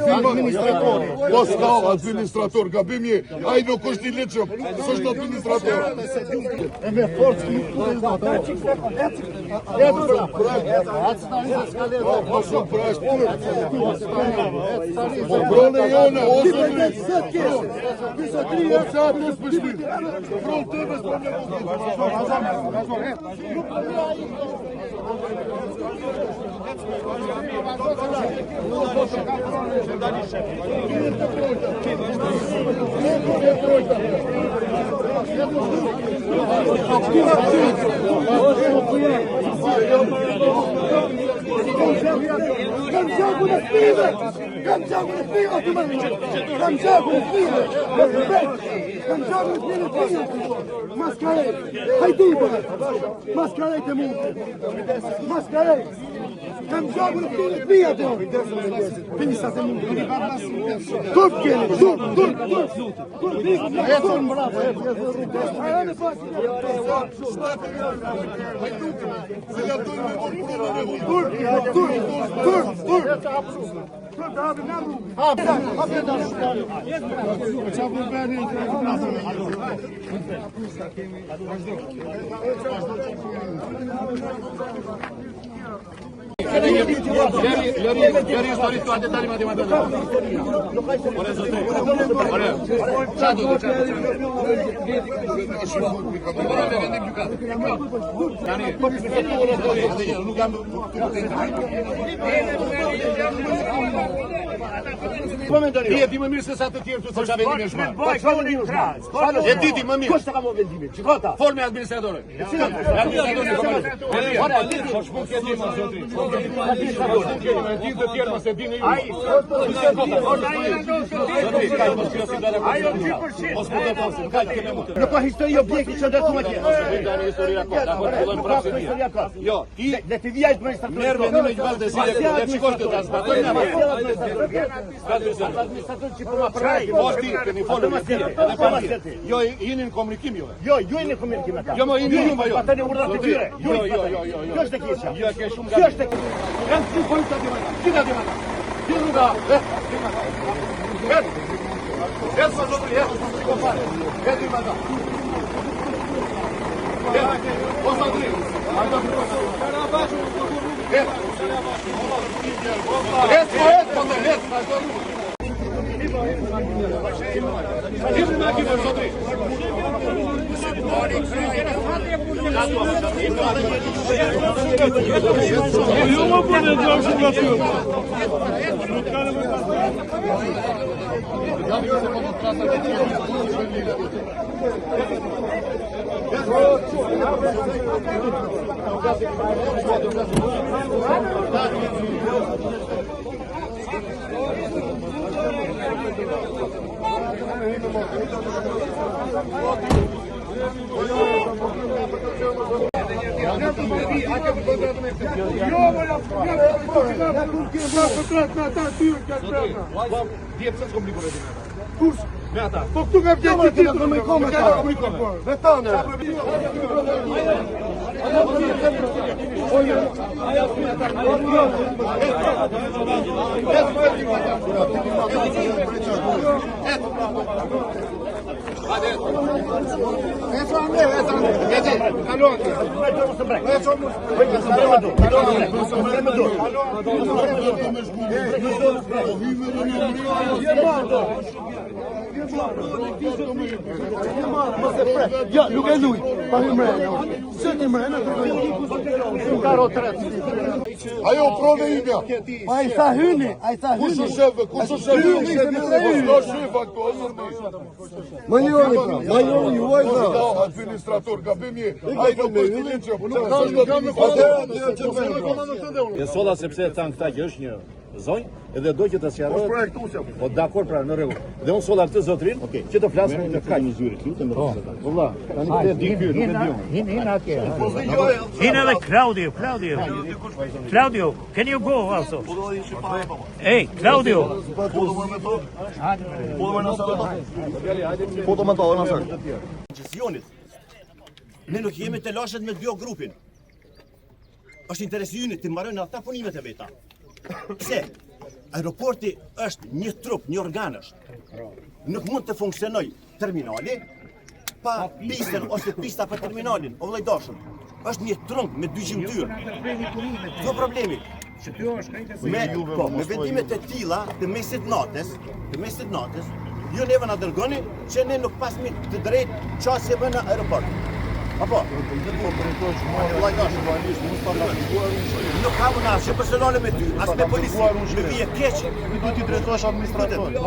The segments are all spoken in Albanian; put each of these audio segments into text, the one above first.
Administratori. Po s'ka administrator, gabim je. Ai nuk është i ligjshëm, s'është administrator. E me forcë nuk të dhe Po, po shumë pra është punë. Po pronë e jona, o zotri. Po pse ato s'pështin? Pronë tënde s'po me Kam gjakun e fëmijëve! Kam gjakun e fëmijëve aty më. Kam gjakun e fëmijëve. Kam gjakun e fëmijëve. Maskarej. Hajde po. Maskarej të mund. Maskarej. Kam gjakun e fëmijëve të mi aty. Pisa të mund. Turp keni, turp, turp, turp. Turp, ecën bravo, ecën. Ecën pas. Turp, turp, turp, turp. Turp, të hapim në rrugë. Hap, hap e dash. Çfarë po bëni? Lëri histori këtu atë tani madje madje. Ore zotri. Ore. Çfarë do të Ore me vendim gjykatë. Tani, nuk jam Po mendoni. Ti e di më mirë se sa të tjerë këtu se çfarë vendimi është marrë. Po çfarë vendimi është marrë? E di ti më mirë. Kush ta ka marrë vendimin? Gjykata. Fol me administratorin. Administratori ka marrë. Ore, a di ti? Po shkon ke ti më zotri. Po e di të tjerë mos e dini ju. Zotri, ka mos kjo si dala. Mos më do të kaq kemi më. Nuk ka histori objekti që ndërtuar atje. Mos e bëj tani historia kot, dakor, fillojmë Nuk ka prapë si historia kot. Jo, ti Le të vijë administratori. merr vendimin e gjykatës dhe si le të shikosh të ta zbatojnë apo. Administratori që po ma përraj. Po ti keni folur me ti. Edhe pa ti. Jo, jeni në komunikim juve. Jo, ju jeni në komunikim me ta. Jo, mo jeni ju, mo jo. Ata në urdhrat e tyre. Jo, jo, jo, jo, jo. Kjo është e keqja. Jo, ke shumë Kjo gabim. është e keqja. Janë ty polica aty më. Gjithë aty më. Gjithë rruga. Eh, Et. Et, mo zotri, et. Shiko fare. Et i mata. Et. O zotri. Hajde Et. Et, po et, po të et, vazhdo rrugën. Hipni makinë, zotri. Dje pse s'komunikove ti me ata? Kush? Me ata. Po këtu ka vjen ti të komunikoj me ta. Me ta ne. Jo, nuk e luj. Pa hyrë mrena. Se ti mrena Ajo pronë e imja. Ai sa hyni, ai sa Kush hyni. është shefe? Kush është shefe? Po s'ka shefa këtu, o zotri. Majori pra, majori juaj Po s'ka administrator, gabim je. Ai nuk është i ligjshëm, s'është administrator. E solla sepse e thanë këta që është një zonjë edhe do që të sqarohet. Po dakor pra në rregull. Dhe unë solla këtë zotrin që të flas me të kaq. Një zyrë, lutem. Po. Vëlla, tani këtë e di ky, nuk e di unë. Hin, hin atje. Hin edhe Claudio, Claudio. Claudio, can you go also? Hey, Claudio. Koncesionit. Ne nuk jemi të lashet me dy grupin. Është interesi ynë të mbarojnë ata punimet e veta. Pse? Aeroporti është një trup, një organ është. Nuk mund të funksionoj terminali pa pistën ose pista pa terminalin. O vëlla i dashur, është një trung me dy gjymtyrë. Kjo problemi. Me, po, me vendimet e tilla të mesit natës, të mesit natës, ju neve na dërgoni që ne nuk pasmi të drejtë qasje më në aeroport. Apo? Vëlla i dashur, nuk kam unë asgjë personale me ty, as me polici, më vije keq. Ti duhet t'i drejtosh administratorit.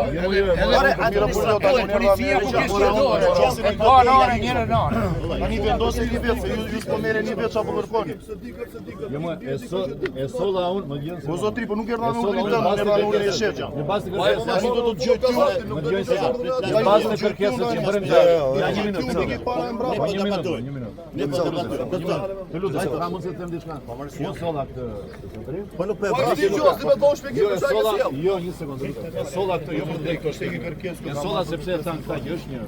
Ore, administratori, policia po kishte dorë. E ka në njërën anë. Tani vendoseni një vetë, se ju ju s'po merreni vetë çfarë po kërkoni. Jo më e so e solla unë, më dëgjon se. Po zotri, po nuk erdha me urdhrin tënd, unë erdha me urdhrin e shefit. Në bazë të kërkesës, Tani do të dëgjoj ty. Më dëgjoj se. Në bazë të kërkesës që bërëm ja, ja një minutë. Ti ke para e mbrapa. Një minutë, një minutë. Ne po debatojmë. Do të thotë, Të lutem, ka mundësi të them diçka? Unë solla këtë zotëri. po nuk po e Po bëj. ti dëgjoj, si më thosh shpjegim Jo, e për çfarë solla, ke sjell. jo, një sekondë. E solla këtë jo për drejt këto shteti. E solla sepse e thanë këta që është një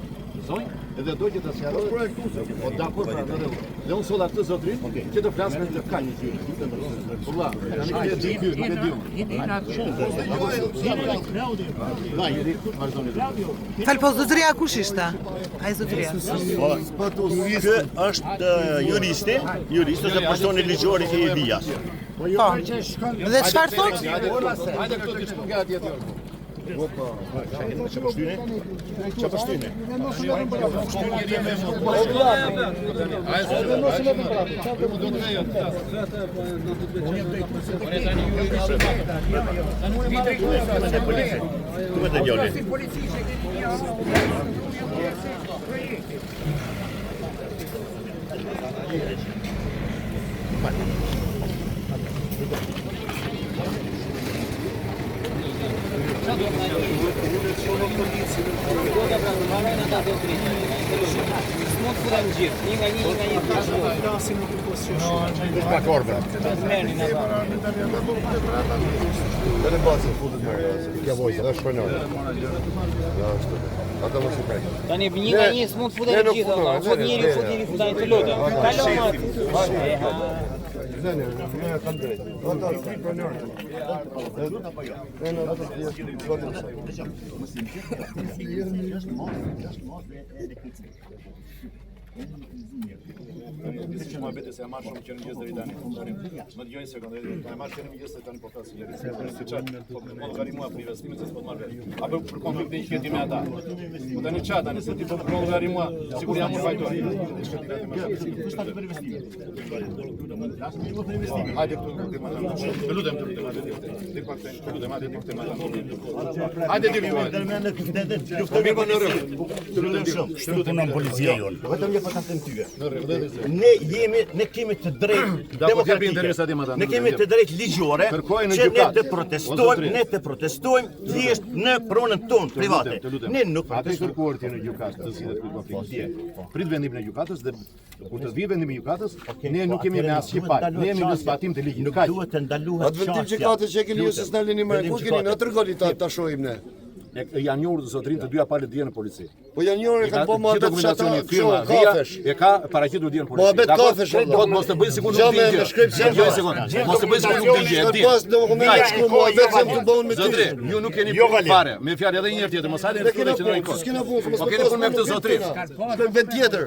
zonjë edhe do që të sqarohet. Po dakor pra në rregull. Dhe unë solla këtë zotrin që të flas me të kaq. Vëlla, tani këtë e di ky, nuk e di unë. Fal, po zotëria kush ishte? Ai zotëria. Ky është juristi, juristi ose personi ligjor i Vijas. Po. Dhe çfarë thot? Hajde këtu ti shkon nga atje ti. Çfarë po shtyni? Ku me të djali? S'mund të futen gjithë, një nga një, një nga një. Pak orë. Dhe bazë futet më. Kjo vojë, është pronor. Ja, është. Ata mos i prek. Tani një nga një s'mund të futen Ne nuk gjithë, futemi, valla. Fut ne, njëri, ne, fut ne. njëri, fut tani të lutem. Kalo më aty. Ne, ne, ne kam drejt. Ata pronor. Ne ne ata vetëm sa. Disi që muhabeti se e marr shumë që në mëngjes deri tani. Tani, më dëgjoj një sekondë, e marr që në mëngjes deri tani po flas njëri. Se si çfarë, po më llogari mua për investimin se s'po të marr vetë. Apo për konfliktin që ke ti me ata. Po tani çfarë tani se ti po më llogari mua, sikur jam unë fajtor. Hajde këtu ti më thanë. Të lutem, të lutem, hajde ti. Ti pak të të lutem, hajde ti këtë më thanë. Hajde ti më. Po mirë po në rregull. Të lutem shumë. Kështu punon policia jonë. Vetëm një po ta them ty. Ne jemi, ne kemi të drejtë Dakor, jepi demokratike. interesa ti, madam, Ne kemi të drejtë ligjore Kërkojnë në që ne gjykatë. të O, protestojmë, zotëri. ne të protestojmë thjesht në pronën tonë private. Të lutem. Ne nuk Atë e protestojmë. kërkuar ti në gjykatë të zgjidhet ky konflikt. Dje. Prit vendimin e gjykatës dhe kur të vijë vendimi i gjykatës, ne nuk po, kemi me atëherë asnjë duhet palë. ndalohet Ne jemi në qasja. zbatim të ligjit. Nuk Kaq. duhet të ndaluhet Atë vendim qasja. gjykate që e keni ju se s'na lini më. Vendim Ku keni? Na gjykate. tregoni ta ta shohim ne. E, janë njohur zotrin të dyja palët dje në polici. Po janë njohur e kanë bërë muhabet dokumentacioni fshata, firma, kështu, vija, kafesh. e ka paraqitur dje në polici. Muhabet Dakor? kafesh, Do valla. të mos të bëj sikur nuk Gjë di me- gjë. me shkrep Dëgjoj një sekondë. Mos të bëj sikur nuk di gjë, e Ka di. pas dokumente shkru muhabet se të bëun me ty. Zotri, ju nuk keni punë fare. Me fjalë edhe një herë tjetër, mos hajde Ne në kena fund që ndërroj punë, kohë. s'kena punë, mos Po keni punë me këtë zotri. Shkojmë vend tjetër.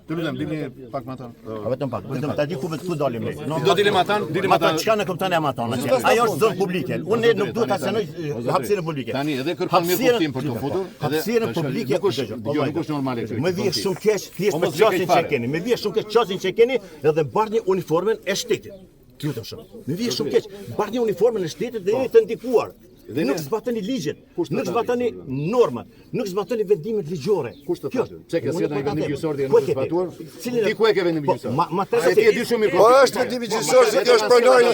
Të lutem, dilni pak më atan. Vetëm pak, vetëm ta di ku ku dalim ne. Do dilim atan, dilim Ata atan. çka në kupton e atan. Ajo është zonë publike. Unë ne nuk duhet ta cenoj hapësirën publike. Tani edhe kërkon mirë kuptim për të futur, edhe Hapësirën publike nuk është, dëgjoj, nuk është normale kjo. Më vjen shumë keq thjesht Po për mos vjen qasjen keq që fare. keni. Më vjen shumë keq qasjen që keni edhe bartni uniformën e shtetit. Të lutem shumë. Më vjen shumë keq. Bartni uniformën e shtetit dhe jeni të ndikuar. Dhe Nuk ne- zbatoni ligjet, Kush të nuk tha zbatoni normat, nuk zbatoni vendimet ligjore. Kush të Kjo tha? është. Pse ke Unë sjellë po një ta vendim them. gjyqësor dhe Ku nuk e është ke ti? zbatuar? Cilin Ti ku e ke vendimin Po, gjyqësor? Ma ma Se ti e di shumë mirë. Po është vendimi gjyqësor se kjo është pronor i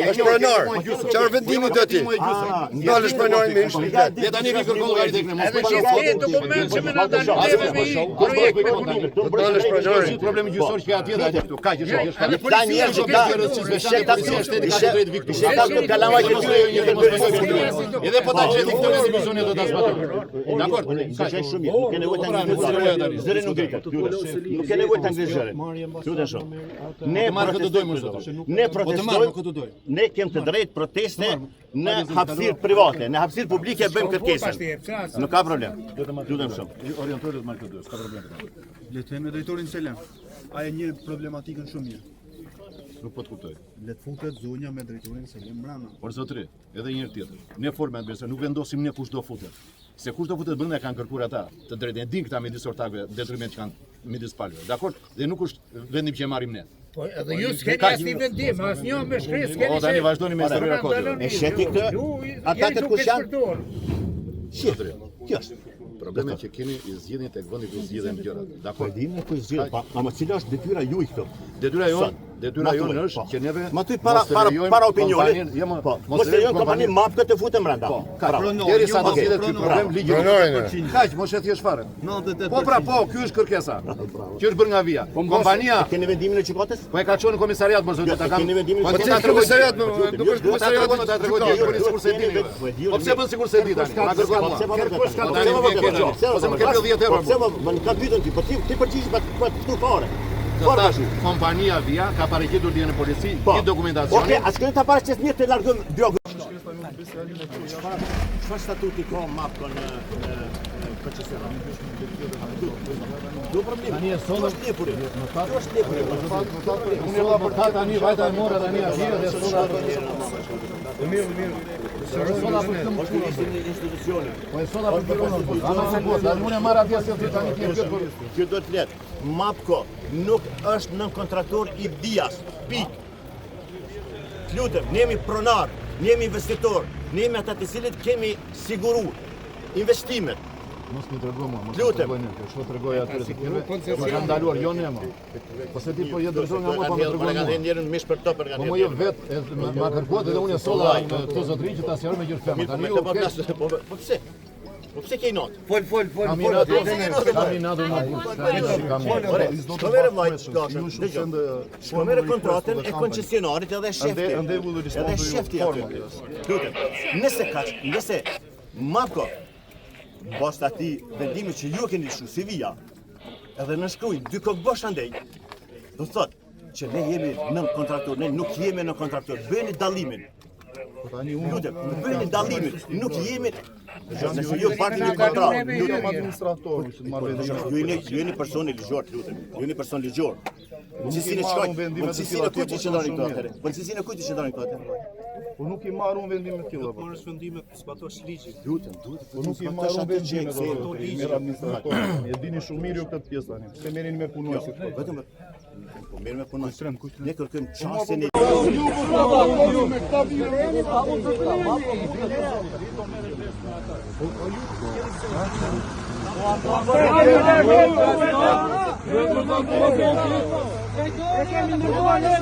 Është pronor. Çfarë vendimi do ti? Dalësh pronori me ish. Dhe tani vi kërkon llogari tek ne, mos Edhe po që ke dokument që me na dalë neve me i projekt me punu. Dalësh pronori. Problemi gjyqësor që ka atje dhe atje këtu. Kaq është. Ta njerëz që ka Policia shtetit ka të drejtë vi këtu. Ishe ta këto kalamaj që ty. gjeti mos besoj publikun. Edhe po ta gjeti këtë rezolucion do ta zbatoj. Dakor. Dëgjoj shumë mirë, nuk ke nevojë ta Po, pra, ngrish nuk nevojë tani. zërin. Zërin nuk ngritet. Nuk ke nevojë ta ngrish zërin. Lutem shumë. Ne Të marrë këtë dojmë, zotëri. Ne Po të marrë protestojmë. këtë dojmë. Ne kem të drejtë proteste në hapësirë private, në hapësirë publike bëjmë kërkesën. Nuk ka problem. Lutem shumë. Orientoj do të marrë këtë dojë, s'ka problem. Le të me drejtorin Selim. Ai e njeh problematikën shumë mirë. Nuk po të kuptoj. Le të futet zonja me drejtorin Selim mbrana. Por zotëri, edhe një herë tjetër. Ne formë administrative nuk vendosim ne kush do futet. Se kush do futet brenda e kanë kërkuar ata të drejtën. E din këta midis ortakëve detyrimet që kanë midis palëve. Dakor? Dhe nuk është vendim që e marrim ne. Po edhe ju s'keni asnjë vendim, asnjë me shkresë s'keni. O tani vazhdoni me historinë e kodit. E sheti këtë? Ata këtë kush janë? Zotëri, Kjo është. Problemet që keni i zgjidhni tek vendi ku zgjidhen gjërat. Po Dakor. e dimë ne ku zgjidhet, pa, ama cila është detyra juaj këtu? Detyra jonë, Sot. detyra Ma jonë thuaj, është po. që neve Ma thuj para mos të para lejojmë para opinionit. kompaninë, jo, Po, mos mos lejojmë kompaninë mapkë të futen brenda. Po, kaq. Bravo. Derisa të Okej. zgjidhet ky problem ligji. Pronorin. Kaq, mos e thjesh fare. 98. Po pra, po, ky është kërkesa. Që është bërë nga vija. Kompania Keni vendimin e gjykatës? Po e ka çuar në komisariat mos Jo, zoti ta kam. keni vendimin Po e ta gjykatës. tregoj Komisariat, Po nuk është ta tregoj, komisariat. ta tregoj, Jo, ti bëni sikur se dini. po e di unë Po pse bën sikur se di tani? Ma kërkon Po mua. pse po Kërkush ka po tani pse më po vjen keq. pse Po se më ke 10 euro. Po pse po më ka pyetën ti, po ti ti përgjigjesh pa pa këtu fare. Të thash, kompania Via ka paraqitur dje në polici Po. gjithë dokumentacionin. Okej, a s'keni ta paraqes mirë të largojmë dy Çfarë statuti ka mapka në në koncesionar? Do problem. Tani e sollëm- Kjo është lepuri. Kjo është lepuri. Unë e valla për ta tani vajta e mora tani atje dhe solla. Mirë, mirë. Solla për këtë Është ministri i institucionit. Po e solla për këtë po. Ama se po, tani unë e marr atje si tani ti e pyet për Kjo do të let. Mapko nuk është nën kontraktor i Dias. Pik. Lutem, ne jemi pronar, ne jemi investitor, ne jemi ata të cilët kemi siguru investimet. Mos më trego mua, mos më Lutem. tregoj ne, kjo ç'po tregoj atyre të tjerëve. Më kanë ndaluar jo ne më. Po se ti po je dorëzuar nga mua, po më tregon Kanë mua. njerën mish për top Po më jo vet, e, ma ma kërkuat edhe unë e solla në këtë zotëri që ta sqaroj me gjërë femër. Tani Po ju po keq, flas, po po pse? Po pse ke inat? Fol, fol, fol, kam fol. inat, kam inat më burr. Kam inat. Ore, shko merre vllai, dashur, dëgjoj. Shko merre kontratën e koncesionarit edhe shefti. Ande will respond Edhe to you shefti aty. Lutem, nëse kaq, nëse Mapko bas të atij vendimi që ju e keni lëshu si vija, edhe nënshkruaj dy kokë bosh andej, do të thotë që ne jemi nën kontraktor, ne nuk jemi nën kontraktor. Bëni dallimin. Po tani unë Lutem, bëni dallimin, nuk jemi Nëse ju bartni një kontratë, jam lutem. administrator, që të marr vendime. Ju jeni ju jeni person ligjor, lutem. Ju jeni person ligjor. Në cilësinë e marr çkaj? unë vendime Në të cilësinë tilla, e kujt ti që po qëndroni shumë këtu mirë. atëherë? Po në cilësinë e kujt që qëndroni këtu atëherë? Po nuk i marr unë vendime të tilla. po. Lutem, duhet Po nuk i marr unë vendime do të thotë, i merr administrator. E dini shumë mirë ju këtë pjesë tani. Pse merreni me punojësit? Po vetëm po merr me punoj. Ne kërkojmë qasjen e E kemi ndërtuar ne.